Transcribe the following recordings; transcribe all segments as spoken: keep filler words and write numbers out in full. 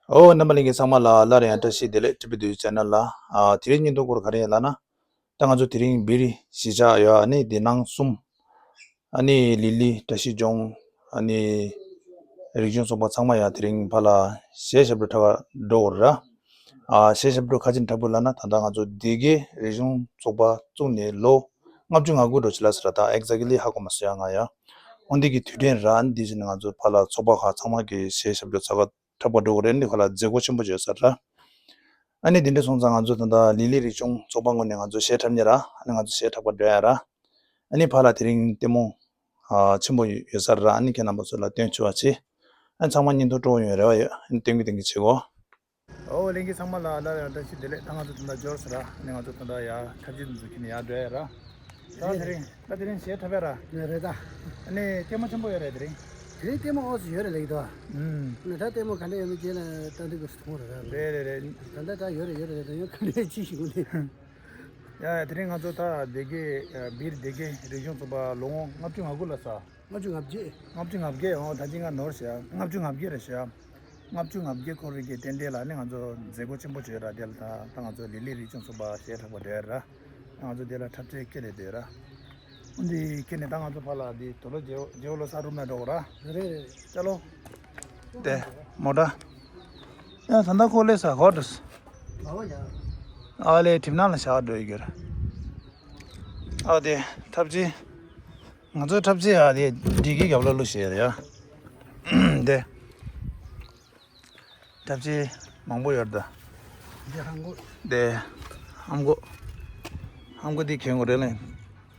ཨོ། རྣམ་པ་ལྷན་རྒྱས་ཚང་མ་ལ་སླར་ཡང་བཀྲ་ཤིས་བདེ་ལེགས། ཊི་བི་དུས་ཆེ་ནལ་ལ། ཨ། དེ་རིང་བརྙན་ཐུང་སྐོར་ག་རེ་ཡིན་ལབ་ན། ད་ང་ཚོ་དེ་རིང་སྦིར་གཞིས་ཆགས་ཡོད། ཨ་ནི་དེ་ནང་གསུམ། ཨ་ནི་ལི་ལི། བཀྲ་ཤིས་ལྗོངས། ཨ་ནི་རིག་གཞུང་ཚོགས་པ་ཚང་མ་ཡང་དེ་རིང་ཕར་ལ་གཞས་ཞབས་བྲོ་འཁྲབ་པར་འགྲོ་དགོས་རེད། ཨ། གཞས་ཞབས་བྲོ་ག་རེ་འཁྲབ་དགོས་ལབ་ན། ད་ལྟ་ང་ཚོ་སྡེ་དགེ་རིག་གཞུང་ཚོགས་པ་བཙུགས་ནས་ལོ་ལྔ་བཅུ་ང་དགུ་འགྲོ་ཆེ་ལ་ཟེར་ར། ད་ཨེག་ཛེག་ལི་ཧ་གོ་མ་སོང་ཡ་ང་ཡ། འོན་ཏེ་གི་དུས་དྲན་ར། ཨ་ནི་དེ་བཞིན་ང་ཚོ་ཕར་ལ་ཚོགས་པ་ཁག་ཚང་མ་གི་གཞས་ཞབས་བྲོ་ཚོགས་ཁག་འཁྲབ་པར་འགྲོ་དགོས་རེད། འདི་ཁ་ལ་མཛད་སྒོ་ཆེན་པོ་ཅིག་ཡོད་ས་རེད། ཨ་ནི་འདི་འདྲ་སོང་ཙང་ང་ཚོ་ད་ལྟ་ལི་ལི་རིག་གཞུང་ཚོགས་པ་ངོས་ནས་ང་ཚོ་གཞས་འཁྲབ་མཁན་ར། ཨ་ནི་ང་ཚོ་གཞས་འཁྲབ་པར་འགྲོ་ཡ་ར། ཨ་ནི་ཕར་ལ་དེ་རིང་ལྟད་མོ་ཨ་ཆེན་པོ་ཡོད་ས་རེད། ཨ་ནི་ཁྱེད་རྣམ་པ་ཚོ་ལ་སྟོན་ཆོག་པ་བྱེད། ཨ་ནི་ཚང་མ་བརྙན་ཐུང་སྤྲོ་བོ་ཡོང་རེ་བ་ཡོད། ཨ་ནི་སྟོན་གི་སྟོན་གི་བྱེད་གོ། ཨོ། ལྷན་རྒྱས་ཚང་མ་ལ་སླར་ཡང་བཀྲ་ཤིས་བདེ་ལེགས། ད་ང་ཚོ་ད་ལྟ་འབྱོར་ས་ར། ཨ་ནི་ང་ཚོ་ད་ལྟ་ཡ་འཁྲབ་ཆས་འདི་ཚོ་ཁྱེར་ནས་ཡར་འགྲོ་ཡ་ར། ད་དེ་རིང་། ད་དེ་རིང་གཞས་འཁྲབ་ཡ་ར། ཡ་རེད་ད། ཨ་ནི་ལྟད་མོ་ཆེན་པོ་ཡོད་རེད་དེ་རིང་། དེ་རིང་ལྟད་མོ་ཨོ་ཙི་ཡོད་རེད་ལེགས་དོ། ཨུམ། ནི་ད་ལྟད་མོ་ག་འདྲ་ཡོད་མེད་རྗེས་ལ་ལྟ་འདི་གོ་སི་མཐོང་རེད་ར། རེད་རེད་རེད། ད་ལྟ་ད་ཡོད་རེད་ཡོད་རེད། ད་ཡོད་ག་འདྲ་ཅི་ཞིག་གོ་ནི། ཡ་ཡ། དེ་རིང་ང་ཚོ་ད་སྡེ་དགེ་སྦིར་སྡེ་དགེ་རིག་གཞུང་ཚོགས་པ་ལོ་ངོ་ལྔ་བཅུ་ང་དགུ་ལ་ས། ལྔ་བཅུ་ང་བརྒྱད། ལྔ་བཅུ་ང་བརྒྱད། འོ་ད་ཅི་ང་ནོར་བྱས། ལྔ་བཅུ་ང་བརྒྱད་རེད་བྱས། ལྔ་བཅུ་ང་བརྒྱད་འཁོར་བའི་གི་རྟེན་འབྲེལ་ལ་ནི་ང་ཚོ་མཛད་སྒོ་ཆེན་པོ་བྱས་ར། དེ་ལ་ད་ད་ང་ཚོ་ལི་ལི་རིག་གཞུང་ཚོགས་པ་གཞས་འཁྲབ་པར་འགྲོ་ཡ་ར། ང་ཚོ་དེ་ལ་འཁྲབ་ཆས་ཁྱེར་ནས་སྡོད་ར། འོ་འདི་ཁྱེར་ནས་ད་ང་ཚོ་ཕར་ལ་འདི་དུག་ལོག་ཇོ་ཇོ་ལོ་ས་རུམ་ལ་འགྲོ་དགོས་ར། རེད་རེད། ཅ་ལོ། དེ་མོ་ཊ། ཡ་ད་ལྟ་ཁོ་སླེབས་ས་གོ་འགྲོ། ཨ་ལས་གྲིབ་ནག་ལ་བཞག་འགྲོ་ཡི་གི་ར། ཨ་དེ་འཁྲབ་ཆས། ང་ཚོའི་འཁྲབ་ཆས་ཨ་དེ་སྒྲིག་གི་རྒྱབ་ལ་བླུགས་བཞག་ཡོད་རེད་ཡ། དེ། འཁྲབ་ཆས་མང་པོ་ཡོད་རེད་ད། འདི་ཧམ་གོ། དེ། ཧམ་གོ། ཧམ་གོ་འདི་གྱོན་དགོས་རེད་ལེ།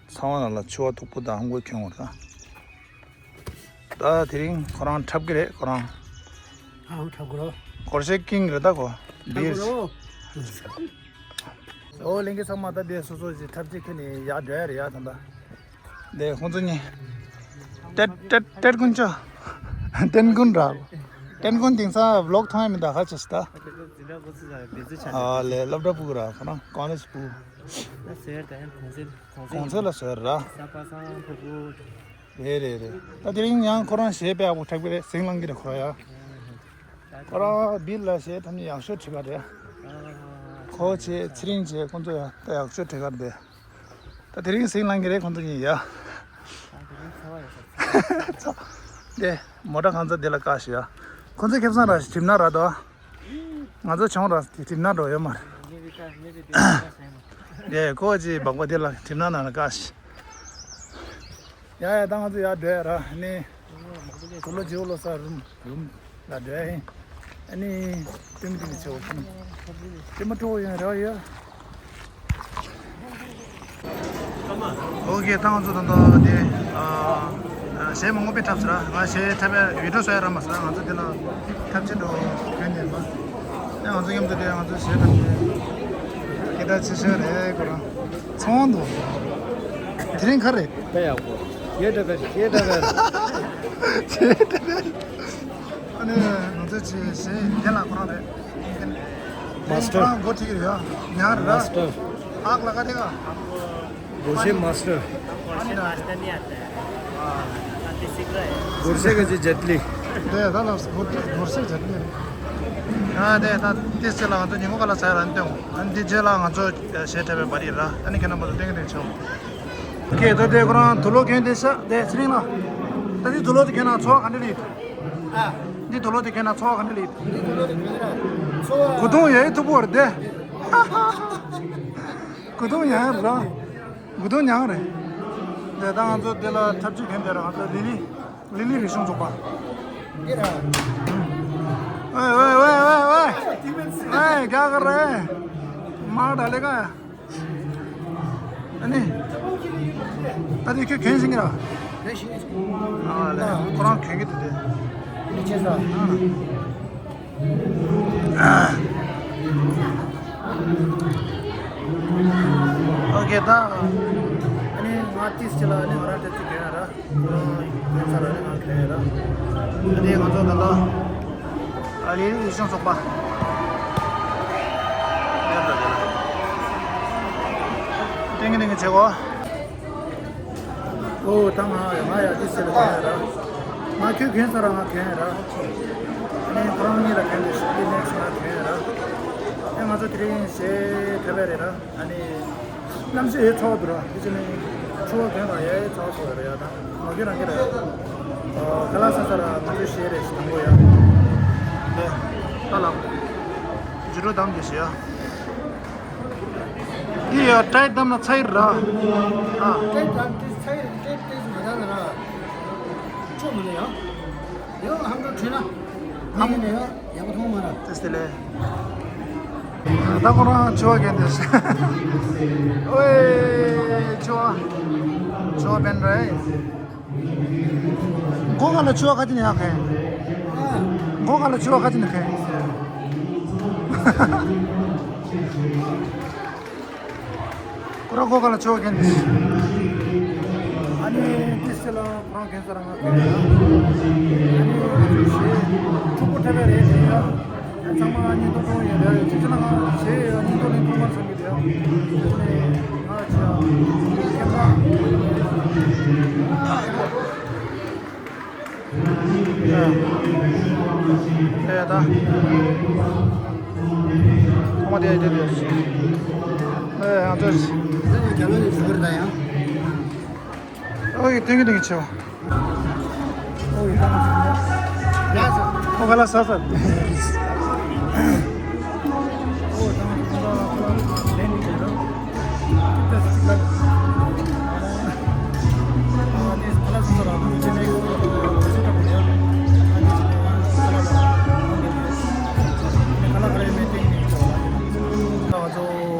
ཚ་བ་ནང་ལ་ཕྱུ་པ་མཐུག་པོ་དང་ཧམ་གོ་གྱོན་དགོས་རེད་ད། ད་དེ་རིང་ཁོ་རང་འཁྲབ་ཀྱི་རེད་ཁོ་རང་། ཨ་འཁྲབ་དགོས་རེད། སྒོར་གཞས་ཀིང་རེད་ད་ཁོ། འཁྲབ་དགོས་རེད། ཨོ་ལྷན་རྒྱས་ཚང་མ་ད་དེ་སོ་སོ་ཞིག་འཁྲབ་ཆས་ཁྱེར་ནས་ཡར་འགྲོ་ཡ་རེད་ཡ་ད་ལྟ། དེ་ཁོང་ཚོ་གཉིས། ཏེ་ཏེ་ཏེ་ཀུན་ཅོ། ཏེན་ཀུན་ར། ཏེན་ཀུན་དེང་སང་བི་ལོག་མཐོང་ཡ་མི་འདུག་ཧ་ཅེ་སི་ད། ཨ་ལས་སློབ་གྲྭ་སྤུ་གུ་ར་ཁོ་རང་ཀོ་ལེཇ་སྤུ་གུ། གོང་ཚད་ལ་བཟོས་ར། རེད་རེད་རེད། ད་དེ་རིང་ཡང་ཁོ་རང་གཞས་དཔེ་ཡག་པོ་འཁྲབ་ཀྱི་རེད། ཟིང་ལངས་ཀྱི་རེད་ཁོ་རང་ཡ། ཁོ་རང་སྦིར་ལ་གཞས་འཁྲབ་མཁན་ཡག་ཤོས་བྲིས་པ་རེད། ཁོ་བྱས་ཚེ་རིང་བྱས་ཁོང་ཚོ་ཡང་ད་ཡག་ཤོས་བྲིས་པ་རེད། ད་དེ་རིང་ཟིང་ལངས་ཀྱི་རེད་ཁོང་ཚོ་གཉིས་ཡ། ཚ། དེ་མོ་ཊ་ཁང་ཚ་དེ་ལ་བཀག་ཤི་ཡ། ཁོང་ཚོ་ཁེ་བཟང་ར་ཞིག་གྲིབ་ནག་ར་དོ། ང་ཚོ་གྱོང་ར་དེ་གྲིབ་ནག་འགྲོ་ཡོད་མ་རེད། དེ་ཁོ་ཅིག་སྦག་པ་དེ་ལ་གྲིབ་ནག་ནང་ལ་བཀག་ཤི། ཡ་ཡ་ད་ང་ཚོ་ཡར་འགྲོ་ཡ་ར་ནི། དུག་ལོག་ཇོ་ལོ་ས་རུམ་རུམ་ལ་འགྲོ་ཡ་ཡིན། ཨ་ནི་ཏིང་ཏིང་ཆེ་བོ་ཁྱིམ། ཏི་མ་ཏོ་ཡང་ར་ཡ། ཨོ་ཁེ་ད་ང་ཚོ་ད་ལྟ་དེ་ཨ་གཞས་མང་པོ་དཔེ་འཁྲབ་ཟེར་ར། ང་གཞས་འཁྲབ་པའི་བི་ཌིའོ་བཟོ་ཡ་རག་མ་སོང་། ང་ཚོ་དེ་ལ་འཁྲབ་ཆེན་འགྲོ་གོན་ནས་མ། ཨེ་ང་ཚོ་མཉམ་དུ་དེ་ང་ཚོ་གཞས་འཁྲབ་ཆེན་སྐད་གྲགས་ཆེ་ཤོས་རེད་ཁོ་རང་། ཚང་བ་འདུག་དེ་རིང་ག་རེད། དཔེ་ཡག་པོ། ཁྱེད་འདྲ་བས་ཁྱེད་འདྲ་བས། ཁྱེད་འདྲ་བས། ཨ་ནི་ང་ཚོ་ཆེ་ཞེས་དེ་ལ་ཁོ་རང་རེད། མཱ་སི་ཊར། ཁོ་རང་འགོ་ཁྲིད་ཀྱི་རེད་ཡ། ཉག་རེད། མཱ་སི་ཊར། ཨག་ལ་ཀ་དེ་ག། སྒོར་གཞས་མཱ་སི་ཊར། སྒོར་གཞས་མཱ་སི་ཊར་ནི་ཨ་ཏེ། ཨ་ཏི་སི་ཀ་ར། སྒོར་གཞས་ག་ཅི་ཇེཊ་ལི། དེ་ད་ལ་སྒོར་སྒོར་གཞས་ཇེཊ་ལི། ཨ་དེ་ད་ཏི་སི་ལ་ང་ཚོ་ཉིན་མོ་ག་ལ་ཚ་ཡ་ར་ནི་ཏེ། ཨ་འདི་རྗེས་ལ་ང་ཚོ་གཞས་འཁྲབ་པའི་བར་ཡིན་ར། ཨ་ནི་ཁྱེད་རྣམ་པ་ཚོ་སྟོན་གི་དེ་ཆོག་ཁྱེད་ད་དེ་ཁོ་རང་དུག་ལོག་གྱོན་དེ་ཤ་དེ་ཚེ་རིང་ལ། ད་དེ་དུག་ལོག་དེ་གྱོན་ན་ཚོར་བ་ག་འདྲ་རེད། ཨ། འདི་དུག་ལོག་དེ་གྱོན་ན་ཚོར་བ་ག་འདྲ་རེད། འདི་དུག་ལོག་དེ་གྱོན་ན་ཚོར་བ། གུ་དུང་ཡ་ཡི་ཐུག་པོ་རེད་དེ། གུ་དུང་ཡ་ར། གུ་དུང་ཉག་རེད། དེ་ད་ང་ཚོ་དེ་ལ་འཁྲབ་ཆས་གྱོན་དེ་ར་ང་ཚོ་ལི་ལི། ལི་ལི་རིག་གཞུང་ཚོགས་པ། འདི་ར། ཝེ་ཝེ་ཝེ་ཝེ་ཝེ། ཝེ་རྒྱ་གར་རེད། མར་ད་ལེ་ག། ཨ་ནི། ད་དེ་ཁྱོད་གྱོན་ཤེས་ཀྱི་ར། གྱོན་ཤེས་ཀྱི། ཨ་ལེ། ཁོ་རང་གྱོན་གྱི་འདུག་དེ། འདི་ཆེ་ས། ཨ། ཨོ་ཁེ་ད། ཨ་ནི་ང་ཏིས་ཅི་ལ་ཨ་ནི་ང་རང་ཏིས་ཅི་གྱོན་ཡ་ར། ཁོ་རང་གྱོན་ཚར་ར་ནི་ང་གྱོན་ཡ་ར། ཨ་ནི་ང་ཚོ་ད་ལྟ། ཨ་ལི་ཡིག་གཞུང་ཚོགས་པ། ཏིང་ངེ་ཏིང་ངེ་བྱེད་གོ། ཨོ་ད་ང་ང་ཡ་ཏི་སེ་ལ་གྱོན་ཡ་ར། ང་ཁྱོད་གྱོན་ཚར་ར་ང་གྱོན་ཡ་ར། ཨ་ནི་ཁོ་རང་གཉིས་ལ་གྱོན་དེ་ཤི་ཏི་ནས་ དེ་རིང་གཞས་འཁྲབ་པ་རེད་ར། ཨ་ནི་གནམ་གཤིས་ཡོད་ཚ་བ་འདུག་ར། དེ་ཕྱི་ནས་ཆུ་བ་གྱོན་ལ་ཡ་ཡོད་ཚ་བ་ཚ་བ་རེད་ཡ། ད་ང་ཁྱོད་རང་གི་རེད། ཁ་ལག་ཟ་ས་ར། ང་ཚོའི་གཞས་རེད་ཞིག་དང་པོ་ཡ། ལེ། ད་ལགས། ཇི་རོ་དམ་གྱི་ཞིག་ཡ། འདི་ཡ་ཏྲའི་དམ་ན་ཚ་ཡིར་ར། ཨ། ཏྲའི་དམ་དེ་ཚ་ཡིར་ཏྲའི་ཏྲའི་སུ་མ་ད་ན་ར། ཅོ་མི་ལེ་ཡ། ཡ་ཧམ་ཏོ་ཁྲུས་ན། ཧམ་ནི་ཡ། ཡག་པོ་མཐོང་མ་ར། ཏེ་སྟེ་ལེ། ད་ཁོ་རང་ཆུ་བ་གན་དེ། ཨོའེ། ཆུ་བ། ཆུ་བ་བན་རེ། མགོ་ག་ལ་ཆུ་བ་ག་ཅི་ནས་ཡག་གན། མགོ་ག་ལ་ཆུ་བ་ག་ཅི་ནས་གན། ཁོ་རང་གོ་ག་ལ་ཆོག་གན། ཨ་ནི་ཏི་སི་ལ་ཁོ་རང་གན་ས་ར་ང་གན། ཨ་ནི་ང་ཚོ་ཞེ་ཕྲུ་གུ་འཁྲབ་པའི་རེད་དེ་ཡ། ཚང་མ་ཨ་ནི་ཏོ་ཏོ་ཡོད་རེད། ཅི་ཅི་ལ་ང་ཞེ་ཨ་ནི་ཏོ་ནི་ཐོག་མར་སང་གི་རེད་ཡ། ང་ཆ་ཁྱེད་པ། ཨེ་ད། ཁོ་མ་དེ་དེ་དེ། ཨེ་ཡང་ཚོས། རྒྱ་ལོ་ནས་བཞུགས་པར་ད་ཡང་། ཨོ་ཡི་ཏིང་གི་ཏིང་གི་ཆེ་བ། ཨོ་ཡི་ཏང་གི་ཆེ་བ། ཡ་ས། ཨོ་ག་ལ་ས་ས།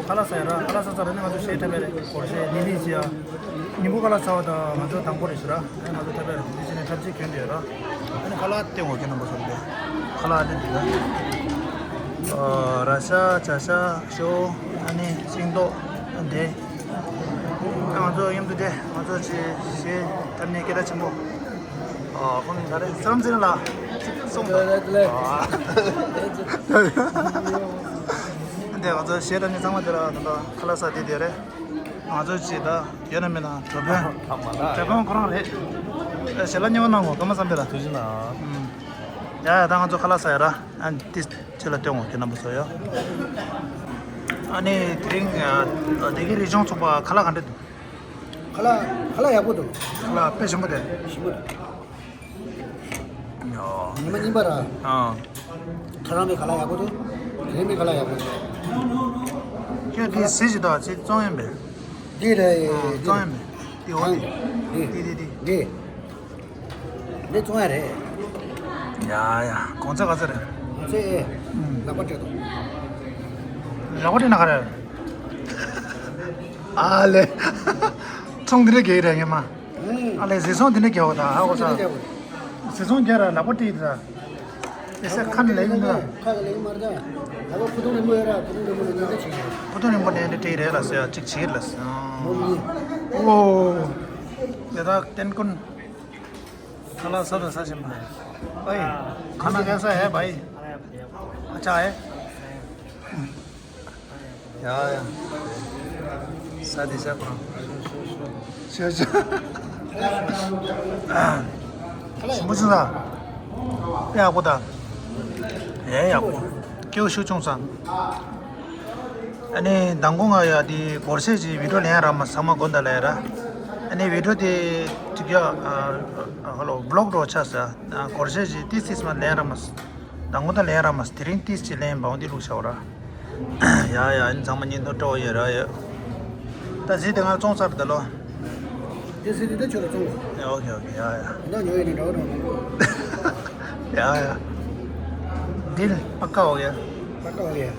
ཁ་ལག་ཟ་ཡ་ར། ཁ་ལག་ཟ་ཚར་ནས་ང་ཚོ་གཞས་འཁྲབ་པ་རེད། སྒོར་གཞས་ལི་ལི་ཟེར་ཡ། ཉིན་གུང་ཁ་ལག་ཟ་བ་དང་ང་ཚོ་དང་པོ་རེད་ཟེར་ར། ཨ་ནི་ང་ཚོ་འཁྲབ་པ་རེད། དེ་བྱས་ནས་འཁྲབ་ཆས་གྱོན་བསྡད་ཡོད་ར། ཨ་ནི་ཁ་ལག་སྟེང་འོག་གི་རྣམ་པ་ཚོ་རེད། ཁ་ལག་ཨ་ནི་འདི་ལ། ཨ། ར་ཤ་ཇ་ཤ་ཞོ། ཨ་ནི་ཤིང་ཏོག་ཨ་འདི། ཨ་ང་ཚོ་མཉམ་དུ་བསྡད། ང་ཚོ་ཆེ་གཞས་འཁྲབ་ནས་སྐད་གྲགས་ཆེན་པོ། ཨ་ཁོང་ད་རེས་བསམ་ཚུལ་ལ་གཅིག་གསུངས་དང་། ཨ་འདི་ང་ཚོ་གཞས་འཁྲབ་ནས་ཚང་མ་དེ་ལ་ད་ལྟ་ཁ་ལག་ཟ་བསྡད་དེ་རེད། ང་ཚོ་ཅིག་ད་ཡོད་ན་མེད་ན་གྲོགས་པོ། ཨ་མ་ལ། གྲོགས་པོ་ཁོ་རང་རེད། ཨ་ཞལ་ལག་མཉེས་པོ་གནང་གོ། སྐར་མ་བསམ་པའི་ལ། ཐུགས་རྗེ་གནང་། ཨུམ། ཡ་ཡ། ད་ང་ཚོ་ཁ་ལག་ཟ་ཡ་ར། ཨ་ཏི་ཅི་ལ་སྟོན་འོ་ཁྱེད་རྣམ་པ་ཚོ་ཡ། ཨ་ནི་དེ་རིང་ཨ་བདེ་སྐྱིད་རིག་གཞུང་ཚོགས་པ་ཁ་ལག་ག་འདྲ་འདུག་ཁ་ལག་ཁ་ལག་ཡག་པོ་འདུག་ཁ་ལག་དཔེ་ཞིམ་པོ་དེ། ཞིམ་པོ་འདུག་ཉོ། ཉི་མ་གཉིས་པ་ར། ཨ། ཁ་རང་མའི་ཁ་ལག་ཡག་པོ་འདུག་དེ་རིང་མའི་ཁ་ལག་ཡག་པོ་འདུག་ཁྱོད་དེ་གཟི་ཞིག་དང་ཅིག་བཙོང་ཡིན་པས། འདི་རེད། ཨ། བཙོང་ཡིན་པས། དེ་འོ་དེ། འདི་དེ་དེ་དེ། འདི། འདི་བཙོང་ཡ་རེད། ཡ་ཡ། གོང་ཚད་ག་ཚད་རེད། གོང་ཚད་ཨེ། ཨུམ། ལག་པ་སྤྲད་དོ། ལག་པ་སྤྲད་ན་ག་རེ། ཨ་ལེ། ཚོང་འདི་འདྲ་རྒྱག་གི་རེད་ངས་མ། ཨུམ། ཨ་ལེ་བཟི་ཚོང་འདི་འདྲ་རྒྱག་འོ་ད་ཧ་གོ་ས། འདི་འདྲ་རྒྱག་འོ། བཟི་ཚོང་རྒྱག་ར་ལག་པ་སྤྲད་ད། ཨེ་ས་ཁ་ནས་ལེགས་མ། ཁ་ནས་ལེགས་མ་རེད་ད། ལག་པ་ཕུ་ཐུང་རིང་པོ་ཡོད་ར། ཕུ་ཐུང་རིང་པོ་ནས་ཉེན་ཁ་ཆེ་གི་རེད། ཕུ་ཐུང་རིང་པོ་ནས་འདི་སྤྲད་རེད་ལ་ཟེར་ཡ་གཅིག་བྱེད་ལ་ཟེར། ངོ་མི། ཨོ། དེ་དག་བསྟན་ཀུན། ཁ་ལག་ས་དང་ས་ཞིམ་པ། ཨེ། ཁ་ན་ཁ་ས་ཧེ་བའི། ཨ་ཅག་ཨེ། ཡ་ཡ། ས་དེ་ཤ་ཁོ་རང་། ཤ་ཤ། ཞིམ་པོ་ཅུང་ས། ཡག་པོ་ད། ཡ་ཡག་པོ། སྐྱེ་བོ་ཤུགས་ཆུང་ས། ཨ་ནི་མདང་དགོང་ང་ཡ་དེ་སྒོར་གཞས་ཀྱི་བི་ཌིའོ་ལེན་ཡ་རག་མ་ཚང་མ་དགོན་ད་ལ་ཡ་ར། ཨ་ནི་བི་ཌིའོ་དེ་ཅིག་ཡ་ཧ་ལོ་བི་ལོག་འགྲོ་ཆ་ས། སྒོར་གཞས་ཀྱི་ཏིས་ཏིས་མ་ལེན་རག་མ། མདང་དགོང་ད་ལེན་རག་མ། དེ་རིང་ཏིས་ཅི་ལེན་བའོ་འདི་ལུགས་བྱའོ་ར། ཡ་ཡ། ཨ་ནི་ཚང་མ་ཉིན་ཐོ་སྤྲོ་ཡ་ར་ཡ། ད་ཟི་དེ་ང་བཙོང་ཚར་ད་ལོ། དེ་ཟི་དེ་ད་ཁྱོད་ལ་བཙོང་གོ། ཡ་ཨོ་ཁེ་ཨོ་ཁེ། ཡ་ཡ། ད་ཉོ་ཡ་ནི་འདྲ་བོ་འདྲ་བོ། ཡ་ཡ། ཌིལ་པ་ཀ་ཨོ་ཡ། པ་ཀ་ཨོ་ཡ།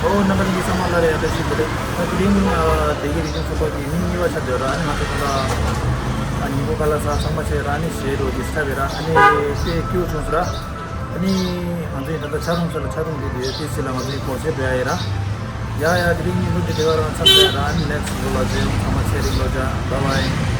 ཨོ་རྣམ་པ་ལྷན་རྒྱས་ཚང་མ་ལ་ཡ་བཀྲ་ཤིས་བདེ་ལེགས། ད་དེ་རིང་ཨ་བདེ་སྐྱིད་རིག་གཞུང་ཚོགས་པ་གི་ཉིན་གཉིས་པ་ཆགས་བསྡད་ཡོད་ར། ཨ་ནི་ང་ཚོ་ད་ལྟ་ཨ་ཉིན་གུང་ཁ་ལག་ཟ་ཚང་མ་བྱས་ར། ཨ་ནི་གཞས་འགྲོ་དེ་ཆགས་པས་ར། ཨ་ནི་དཔེ་སྐྱིད་པོ་བྱུང་སོང་ར། ཨ་ནི་ང་ཚོ་ཡིན་ད་ལྟ་ཆ་རོང་ས་ལ་ཆ་རོང་དེ་དེ་དེ་སི་ལ་ང་ཚོ་ཡིན་གོ་སེ་བོད་ཡ་ཡིན་ར། ཡ་ཡ་དེ་རིང་ཉིན་གུང་དེ་དེ་ག་རང་ཚར་བསྡད་ཡ་ར། ཨ་ནི་next video ལ་མཇལ་ཡོང་། ཚང་མ་ཚེ་རིང་ལོ་བརྒྱ། bye bye།